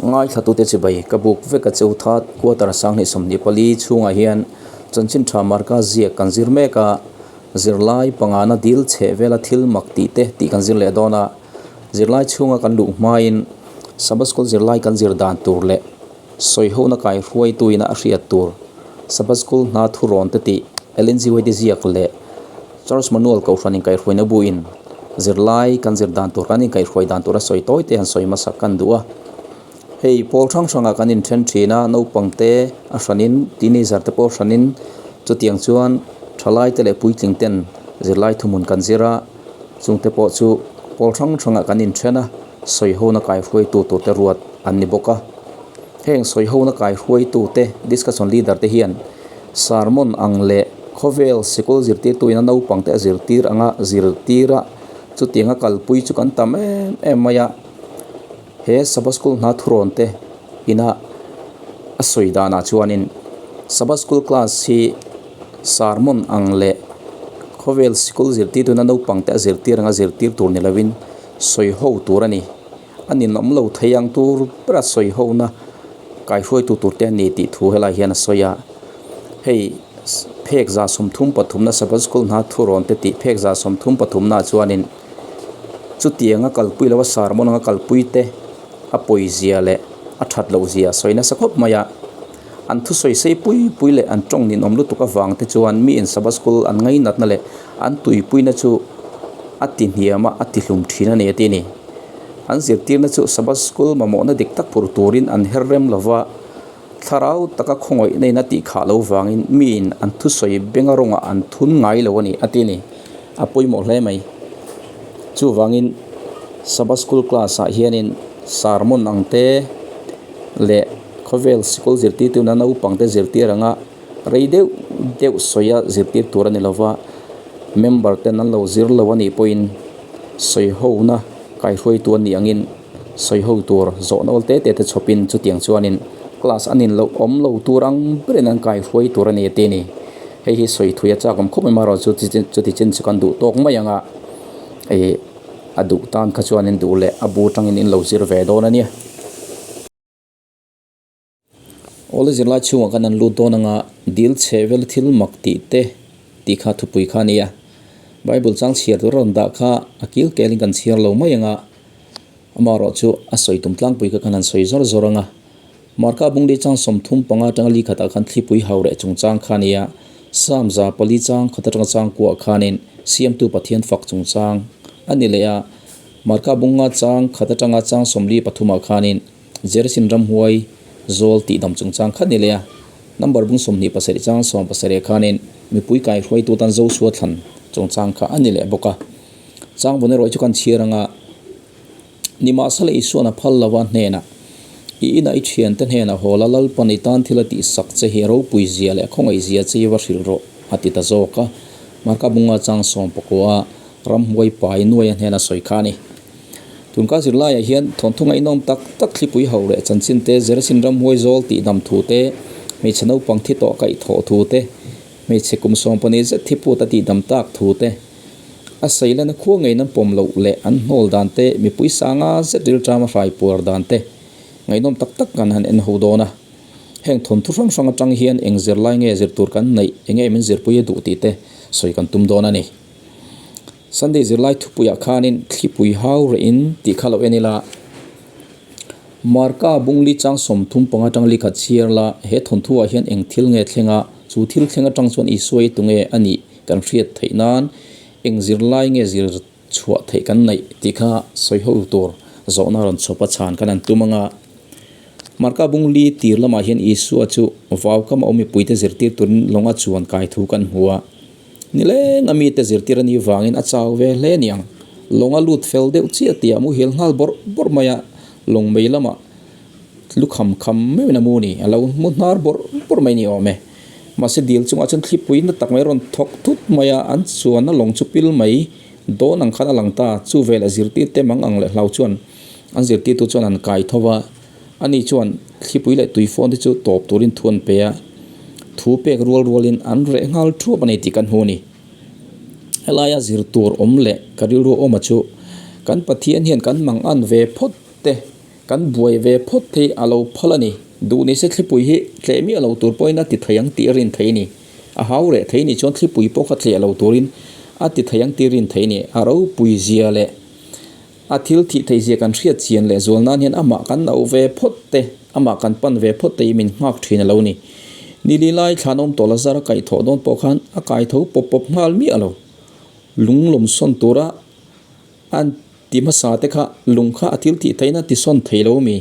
Ngaithlatute chibai ka buk vek a cheu that quarter 2024 chhungah hian chanchin tha marka ziak kan zir mek a, zirlai pangana dil chheh vela thil mak tih te tih kan zir leh dawn a, zirlai chhunga kan luh hmain Sabbath School zirlai kan zir dan tur leh sawihona kaihruaituina a hriat tur Sabbath School hna thurawn te tih Ellen G. White ziak leh Church Manual Kohhran inkaihhruaina buin zirlai kan zir dan tur kan inkaihhruai dan tur a sawi tawi te han sawi hmasa kan duh a. Hei pawl hrang hrangah kan inthen thin a, naupang te a hranin teenager te pawh a hranin chutiang chuan thalai te leh puitling ten zirlai thuhmun kan zir a, chungte pawh chu pawl hrang hrangah kan inthen a, sawihona kaihruaitu tur te ruat an ni bawk a. Heng sawihona kaihruaitu te discussion leader te hian Sermon ang leh khawvel sikul zirtirtuin a naupangte a zirtir anga zirtira chutianga kalpui chu kan tam em em mai a. He Sabbath School hna thurawn te ina a sawi danah chuanin Sabbath School class hi sermon ang leh khawvel sikul zirtirtuin a naupangte a zirtir anga zirtir tur ni lovin sawi ho tur a ni. A ninawm lo thei ang tur bera sawi hona kaihruaitu tur te a ni tih thu helai hian a sawi a. Hei phek 33 na Sabbath School hna thurawn te tih phek 33 naah chuanin chutianga kalpui lova sermon anga kalpui te a pawizia leh a that loh zia a sawi nasa khawp mai a. An thusawi sei pui pui leh an tawng ninawm lutuk avang te chuan mi in Sabbath School an ngainatna leh an tuipuina chu a ti hniam a, a ti hlum thin a ni a ti a ni. An zirtirna chu Sabbath School mamawhna dik tak phur turin an her rem lo va, thlarau taka khawngawihna in a tih khah lo vangin mi in an thusawi benga rawngah an thun ngai lo a ni a ti a ni. A pawimawh hle mai. Chuvangin Sabbath School class ah hianin sermon ang te leh khawvel sikul zirtirtuna naupangte zirtir anga rei deuh deuh sawia zirtir tur a ni lova, member ten an lo zir lo a nih pawhin sawi hona kaihruaitu a nih angin sawi ho tur zawhna awl te te te chhawpin chutiang chuanin class a nin loh awm lo tur ang berin an kaihruai tur a ni tih a ni. Hei hi sawi thui a chak awm khawp mai marawh chu chuti chin chu kan duh tawk mai ang a, ih a duh tan kha chuanin duh leh a bu tangin in lo zir ve dawn a nia. Awle zirlai chhungah khan an lut dawn anga dil chhe vel thil mak tih te tih kha thupui kha a ni a. Bible chang chhiar tur a rawn dah kha a kil kelin kan chhiar lo mai anga amaherawh chu a sawi tum tlangpui kha khan an sawi zawr zawr anga Marka bungli chang 35 atanga li khatah khan thlipui hau reh chungchang kha a ni a. Psalm 4 chang khat atanga chang kuah khanin Siamtu Pathian fak chungchang a ni leh a. Marka bunga chang khat atanga chang 43ah khanin Jersin ramhuai zawl tih dam chungchang khat ni leh a, number bung 27 chang 17 khanin mipui kaihruaitu tan Joshua thlan chungchang kha a ni leh bawk a. Chang vawn erawh hi chu kan chhiar anga Nimahsela Isuan a phal lo a hnenah, I inah i thiante hnenah haw la Lalpan i tan thil a tihsak che hi ropui zia leh khawngaih zia che hi va hrilh rawh a ti ta zawk a. Marka bunga chang 19 ramhuai pai nuai a hnena sawi kha a ni. Tunka zirlaiah hian thawnthu ngaihnawm tak tak thlipui ho leh chanchin te, Zerasin ramhuai zawl tih dam thu te, hmeichhe naupang thi tawh kaih thawh thu te, hmeichhe kum 14 zet thi put a tih dam tak thu te, a sailana khua ngeiin an pawm loh leh an hnawl dan te, mipui sanga zet rilṭam a hrai puar dan te ngaihnawm tak tak kan han en ho dawn a. Heng thawnthu hrang hrang atang hian eng zirlai nge zir tur kan neih, eng nge min zirpui a duh tih te sawi kan tum dawn a ni. Sunday zirlai thupuiah khanin thlipui hau rehin tih kha lo en ila, Marka bungli chang 35 atang li khat chhiar la, he thawnthuah hian eng thil nge thleng a, chu thil thleng atang chuan Isua i tunge a nih kan hriat theih nan eng zirlai nge zir chhuah theih kan neih tih kha sawi ho tur zawhna rawn chhawp a chhan khan an tum anga. Marka bungli tir lamah hian Isua chu vaukam a awm mipuite zirtir turin lawnga chuan kai thu kan hmu a. Nileng a mite zirtir a nih vangin a chau ve hle niang. Lawng a lut fel deuh chiah tih a muhil nghal bawrh bawrh mai a, lawng mei lamah lu kham kham meuhin a mu ni. A lo mu hnar bawrh bawrh mai ni awm e. Mahse dil chungah chuan thlipui na tak mai rawn thawk thut mai a, an chuanna lawng chu pil mai dawn ang khan a lang ta. Chu velah zirtir te mang ang leh hlau chuan an zirtirtu chuan an kai tho va. Ani chuan thlipui leh tuifawn te chu tawp turin thu an pe a, thu pek rual rualin an reh nghal thuap a ni tih kan hmu a ni. Helaia zir tur awm leh ka rilru awma chu kan Pathian hian kan mang an ve phawt te, Kan buai ve phawt thei a lo phal a ni. Duh ni se thlipui hi tleh miah lo tur pawhin a ti thei ang tih a rin thei a ni. A hau reh thei ni chuan thlipui pawh kha tleh lo turin a ti thei ang tih rin thei a ni. A ropui zia leh a thil thih theih zia kan hriat chian leh zual nan hian amah kan auh ve phawt te, amah kan pan ve phawt te hi min nghak thin a lo ni. Nili lai thlanawm tawh la zar a kaih thawh dawn pawh khan a kai tho pawp pawp nghal miah lo. Lung lawmsawn tura An ti hmasa te kha lung kha a thil tih theihna ti sawn thei lo mi?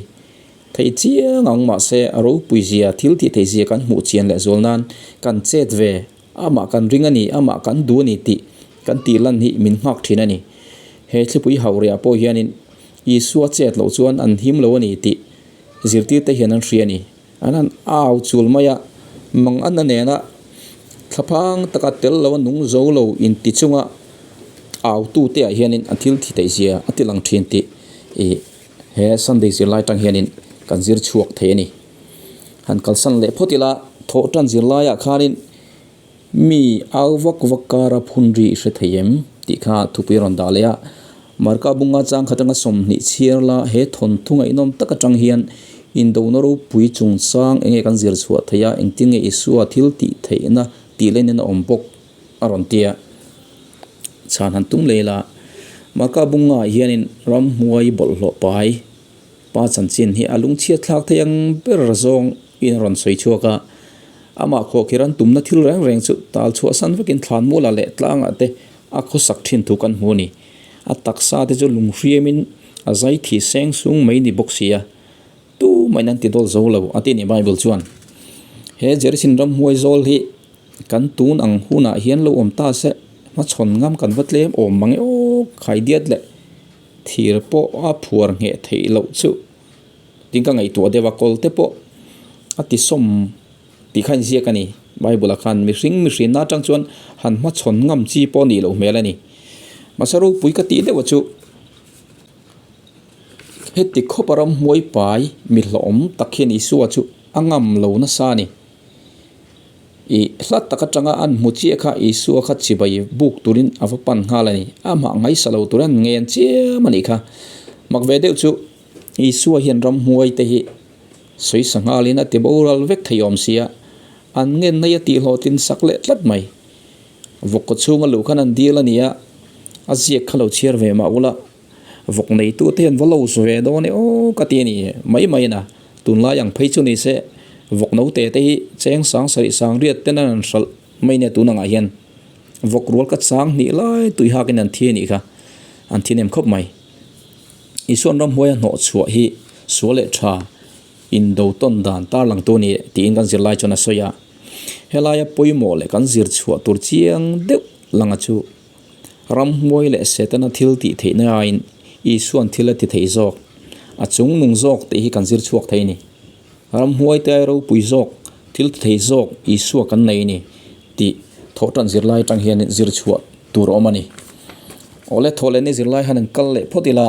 Thei chiang ang mahse a ropui zia, thil tih theih zia kan hmuh chian leh zual nan kan chet ve, amah kan ring a ni, amah kan duh a ni tih kan tih lan hi min nghak thin a ni. He thlipui hauhriah pawh hianin Isua chet loh chuan an him lo a ni tih zirtirte hian an hria a ni. An han au chul mai a, mang a na nena thlaphang taka tel lo a nung zo lo inti chunga au tute ah hianin a thil thi theih zia a ti lang thin tih ih he Sunday zirlai tang hianin kan zir chhuak thei a ni. Han kalsan leh phawt ila thawh tan zirlai ah khanin mi au vak vak kara phun ri i hre thei em tih kha thupui a rawn dah leh a, Marka bunga chang khat atanga 20 chhiar la he thawnthu ngaihnawm tak atang hian indona ropui chungchang enge kan zir chhuah theih a, engtin nge Isua thil tih theihna tih lenin a awm bawk a rawn ti a. Chhan han tum leh ila, Marka bunga ah hianin ramhmuai bawlhhlawh pai pa chanchin hi a lungchhiat thlak thei ang ber zawng in a rawn sawi chhuak a, amah khawhkhir an tumna thil reng reng chu tal chhuahsan vekin thlanmualah leh tlangah te a khawsak thin thu kan hmu a ni. A taksa te chu lunghriamin a zai thi seng sung mai ni bawk si a, tumahin an ti dawl zo lo a ti a ni Bible chuan. He Jerisin ramhmuai zawl hi kan tun ang hunah hian lo awm ta se hmachhawn ngam kan va tlem awm mang e aw khaidiat leh thir pawh a phuar ngheh theih loh chu tin ka ngaihtuah deuh a kawl te pawh a ti sawm Tih kha inziak a ni. Bible-ah khan mihring mihrinna atang chuan han hmachhawn ngam chi pawh a nih loh hmel a ni. Mahse ropui ka tih deuh a chu heti khawpa ramhmuai pai mi hlawhawm tak hian Isua chu a ngam lo nasa a ni. Ih hla tak atanga an hmu chiah kha Isua kha chibai buk turin a va pan nghal a ni. Amah ngaisa lo turin an ngen chiam a nih kha. Mak ve deuh chu Isua hian ramhmuai te hi Sawi sanghalin a ti boral vek thei awm sia, an ngen mai a tih hlawhtlin sak leh tlat mai. Vawk kaw chhunga luh khan an dil a ni a, a ziak kha lo chhiar ve mah ula, vawk neitu te hian va lo zu ve dawn e aw ka ti a ni mai mai a, tunlai ang phei chu ni se vawk note te hi cheng sang sarih sang riat ten an hralh mai nia tun angah hian vawk rual ka chang hnih lai tui hakin an thi a nih kha, an thi nem khawp mai. Isuan ramhuaia hnawh chhuah hi sual leh tha indo tawn dan tarlang tu a ni tiin kan zirlai chuan a sawi a. Helaia pawimawh leh kan zir chhuah tur chiang deuh langa chu ramhuai leh Setana thil tih theihna aiin Isuan thil a ti thei zawk, a chungnung zawk tih hi kan zir chhuak thei a ni. Ramhuai te ai ropui zawk, thil ti thei zawk Isua kan nei a ni tih thawhtan zirlai atang hian zir chhuah tur a awm a ni. Awle thawh leh ni zirlai han an kal leh phawt ila,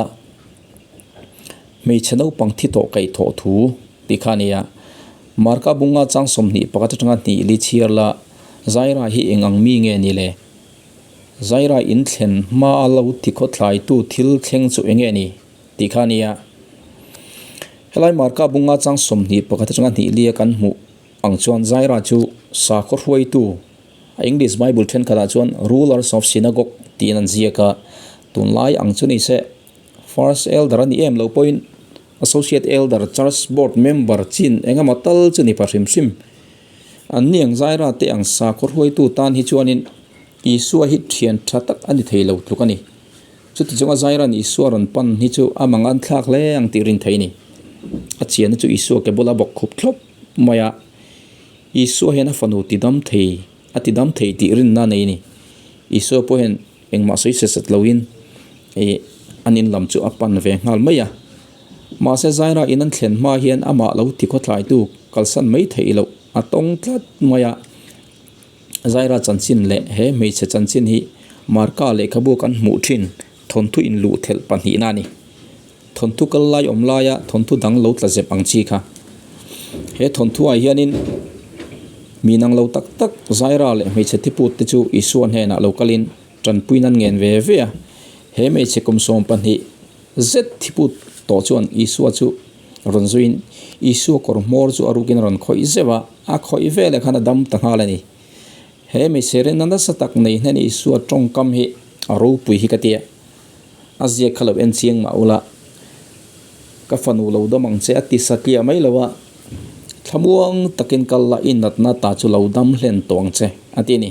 hmeichhe naupang thi tawh kaih thawh thu tih kha a ni a. Marka bunga chang 20 pakhat atanga hnih li chhiar la, Zaira hi eng ang mi nge ni le? Zaira in thlen hma a lo ti khawthlaitu thil thleng chu eng nge ni? Tih kha a ni a. Helai Marka bunga chang 20 pakhat atanga hnih lia kan hmuh ang chuan Zaira chu sakhaw hruaitu A English Bible thenkhatah chuan Rulers of Synagogue tiin an ziak a, tunlai ang chu ni se First Elder a ni em lo pawhin Associate Elder, Church Board Member chin eng emaw tal chu ni pha hrim hrim. An ni ang Zaira te ang sakhaw hruaitu tan hi chuanin Isua hi thian tha tak a ni thei lo tluk a ni. Chuti chunga Zaira'n Isua rawn pan hi chu a mang an thlak hle ang tih rin thei a ni. A chianna chu Isua ke bula bawk khup thlawp mai a. Isua hian a fanu ti dam thei, a ti dam thei tih rinna a nei a ni. Isua pawh hian engmah sawi set set loin ih an in lam chu a pan ve nghal mai a. Mahse Zaira in an thlen hma hian amah lo ti khawthlaitu kalsan mai theih loh a tawng tlat mai a. Zaira chanchin leh he hmeichhe chanchin hi Marka lehkhabu kan hmuh thin thawnthu inluh thelh pahnihna a ni. Thawnthu kal lai awm laia thawnthu dang lo tla zep ang chi kha. He thawnthuah hianin mi nang lo tak tak Zaira leh hmeichhe thiput te chu Isua hnenah lo kalin tanpuiin an ngen ve ve a. He hmeichhe kum 12 zet thiput tawh chuan Isua chu. Rawn zuiin Isua kawr hmawr chu a rukin a rawn khawih zeuh a, a khawih veleh khan a dam ta nghal a ni. He hmeichhe rinna nasa tak nei hnen Isua tawngkam hi a ropui hi ka ti a, a ziak kha lo en chiang mah ula, ka fanu lo dam ang che a ti satliah mai lo a, thlamuang takin kal la i natna ta chu lo dam hlen tawh ang che a ti a ni.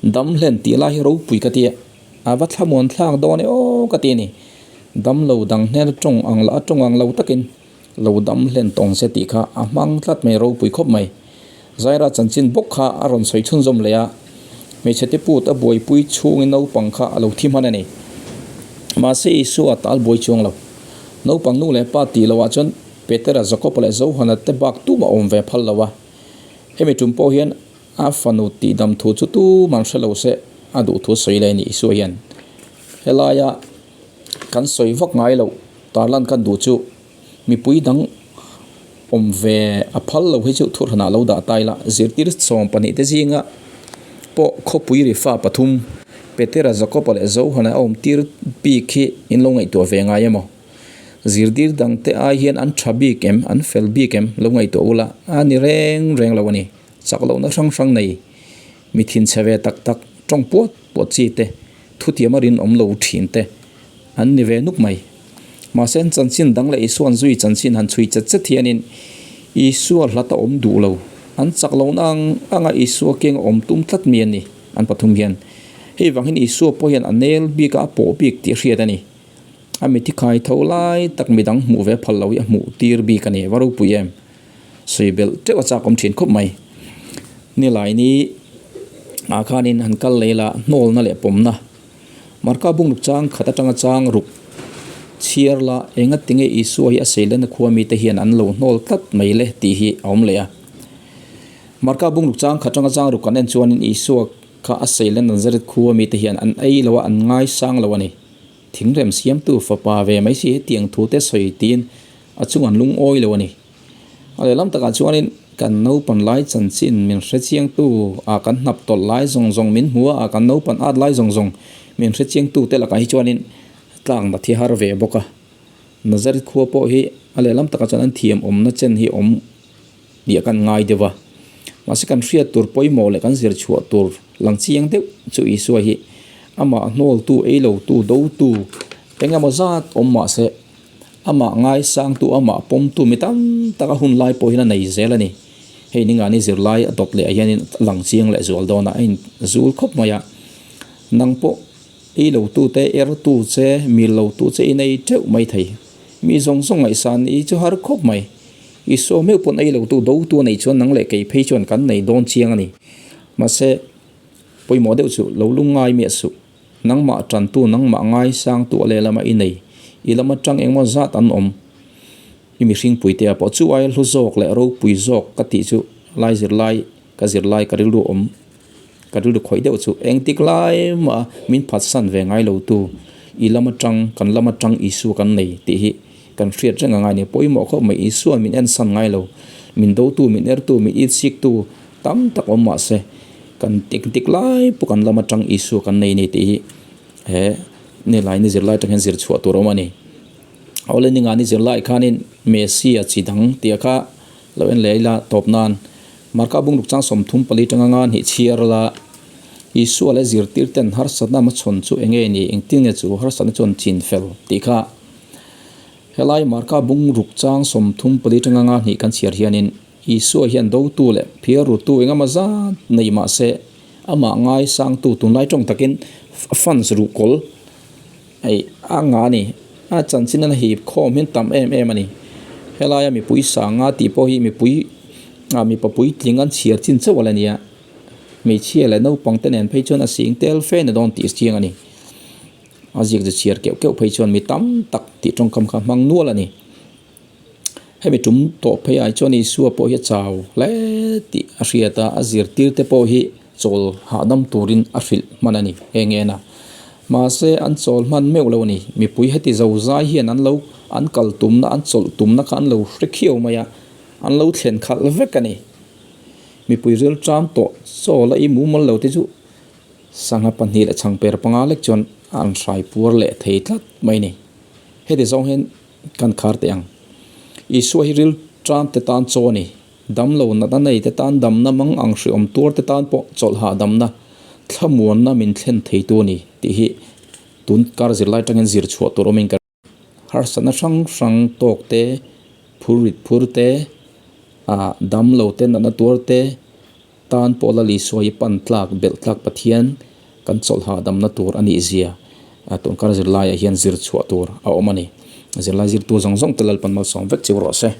Dam hlen tih lai hi ropui ka ti a, a va thlamuan thlak dawn e aw ka ti a ni. Dam lo dang hnen tawng ang la a tawng ang lo takin lo dam hlen tawng se tih kha a hmang tlat mai ropui khawp mai. Zaira chanchin bawk kha a rawn sawi chhunzawm leh a, hmeichhe te put a buaipui chhungin naupang kha a lo thi hman a ni. Mahse Isua tal buai chuang lo. Naupang nu leh pa tih loah chuan Petera, Jakoba leh Johana te bak tumah awm ve phal lo a. Hemi tum pawh hian a fanu tihdam thu chu tuman hre lo se a duh thu sawi leh a ni Isua hian. Helaia kan sawi vak ngai loh tarlan kan duh chu mipui dang awm ve a phal lo hi chu thurhanah lo dah ta ila zirtir 12 te zinga pawh khawpui ri fa pathum Petera Jakoba leh Johana a awm tir bik hi in lo ngaihtuah ve ngai emaw zirtir dang te ai hian an tha bik em an fel bik em lo ngaihtuah ula a ni reng reng lo a ni chak lohna hrang hrang nei mi thinchhe ve tak tak tawng puat puat chi te. Thutiam a rinawm lo thin te an ni ve nuk mai. Mahse an chanchin dang leh Isua'n zui chanchin han chhui chet chet hianin Isua hlat a awm duh lo. An chak lohna ang anga Isua keng a awm tum tlat mi an ni an pathum hian. Hei vang hian Isua pawh hian a nel bik a a pawh bik tih a hriat a ni. A mithi khai tho lai tak midang hmuh ve phal lo hi a hmuh tir bik a ni. Va ropui em? Sawi belh teuh a chak awm thin khawp mai. Nilaini ah khanin han kal leh ila hnawlna leh pawmna Marka bungruk chang khat atanga chang ruk chhiar la enga tinge Isua hi a seilenna khua mite hian an lo hnawl tlat mai le tih hi a awm leh a. Marka bungruk chang khat atanga chang ruk kan en chuanin Isua kha a seilen Nazareth khua mite hian an ei lo a an ngaisang lo a ni. Thingrem siamtu fapa ve mai si hetiang thu te sawi tiin a chung an lungawi lo a ni. A lehlam takah chuanin kan naupan lai chanchin min hre chiangtu a kan hnap tawlh lai zawng zawng min hmu a, a kan naupan at lai zawng zawng min hre chiangtu te lakah hi chuanin tlang na thi har ve bawk a. Nazareth khua pawh hi a lehlam takah chuan an thiam awmna chen hi awm tih a kan ngai deuh a. Mahse kan hriat tur pawimawh leh kan zir chhuah tur lang chiang deuh chu Isua hi amah hnawltu, eilotu, dotu engemaw zat awm mahse Amah ngaisangtu, amah pawmtu mi tam tak a hun lai pawh hian a nei zel a ni. Hei ni ngani zirlai a dawp leh ah hianin a lang chiang leh zual dawn a, a in zul khawp mai a. Nang pawh ei lo tu te, er tu che, mil lo tu che i nei teuh mai thei. Mi zawng zawng ngaihsan i chu har khawp mai. Isua meuh pawn ei lo tu, do tu a neih chuan nang leh kei phei chuan kan nei dawn chiang a ni. Mahse, pawimawh deuh chu lo lungngai miah suh. Nangmah tantu, nangmah ngaisangtu a lehlamah i nei. I lam atang engmaw zat an awm. I mihring puitea pawh chu aia hlu zawk leh ropui zawk ka tih chu lai zirlai, ka zirlai ka rilru awm, ka rilru khawih deuh chu engtik lai mah min phatsan ve ngai lo tu. I lam atang, kan lam atang Isua kan nei tih hi kan hriat reng a ngai a ni. Pawimawh khawp mai Isua min ensan ngai lo. Min dotu, min ertu, min itsiktu tam tak awm mah se. Kan tik tik lai pawh kan lam atang Isua kan nei ni tih hi he nilai ni zirlai atang hian zir chhuah tur a awm a ni. Awle ni nga ni zirlai khanin Messia chi dang tih kha lo en leh ila tawp nan Marka bungruk chang 34 atanga nga hnih chhiar la Isua leh zirtir ten harsatna hmachhawn chu eng nge ni engtin nge chu harsatna chuan chin fel tih kha helai Marka bungruk chang 34 atanga nga hnih kan chhiar hianin Isua hian dotu leh phiarrutu engemaw zat nei mah se, amah ngaisangtu tunlai tawng takin fans ruhkawl ei a ngah a ni. A chanchin a hip khawm hian tam em em a ni. Helaia mipui sanga tih pawh hi mipui ah mipa puitling an chhiar chin chauh a la nia. Hmeichhia leh naupang te nen phei chuan a sing tel fe na dawn tih a chiang a ni. A ziak zu chhiar keuh keuh phei chuan mi tam tak tih tawngkam kha hmang nual a ni. Hemi tum tawh phei ah chuan Isua pawh hi a chau hle tih a hriat a, a zirtir te pawh hi chawl hahdam turin a hrilh hman a ni nghe nghe a. Mahse an chawl hman meuh lo a ni. Mipui heti zo zai hian an lo an kal tumna an chawlh tumna kha an lo hre khiau mai a, an lo thlen khalh vek a ni. Mipui ril ṭam tawh chawl a i mumal lo te chu sangha pahnih leh chhangper panga lek chuan an hrai puar leh thei tlat mai a ni. Heti zawng hian. Kan khar teh ang. Isua hi ril tan te tan chaw a ni. Damlo natna nei te tan damna mang ang hriawm tuar te tan pawh chawlh hahdamna, thlamuanna min thlen theitu a ni tih hi tun kar zirlai atangin zir chhuah tur awmin ka Harsatna hrang hrang tawk te, phur rit phur te, ah damlo te natna tuar te tan pawh Lal Isua hi pan tlak, belh tlak Pathian kan chawlh hahdamna tur a nih zia tun kar zirlaiah hian zir chhuah tur a awm a ni. Zirlai zirtu zawng zawng te Lalpan malsawm vek chiu rawh se.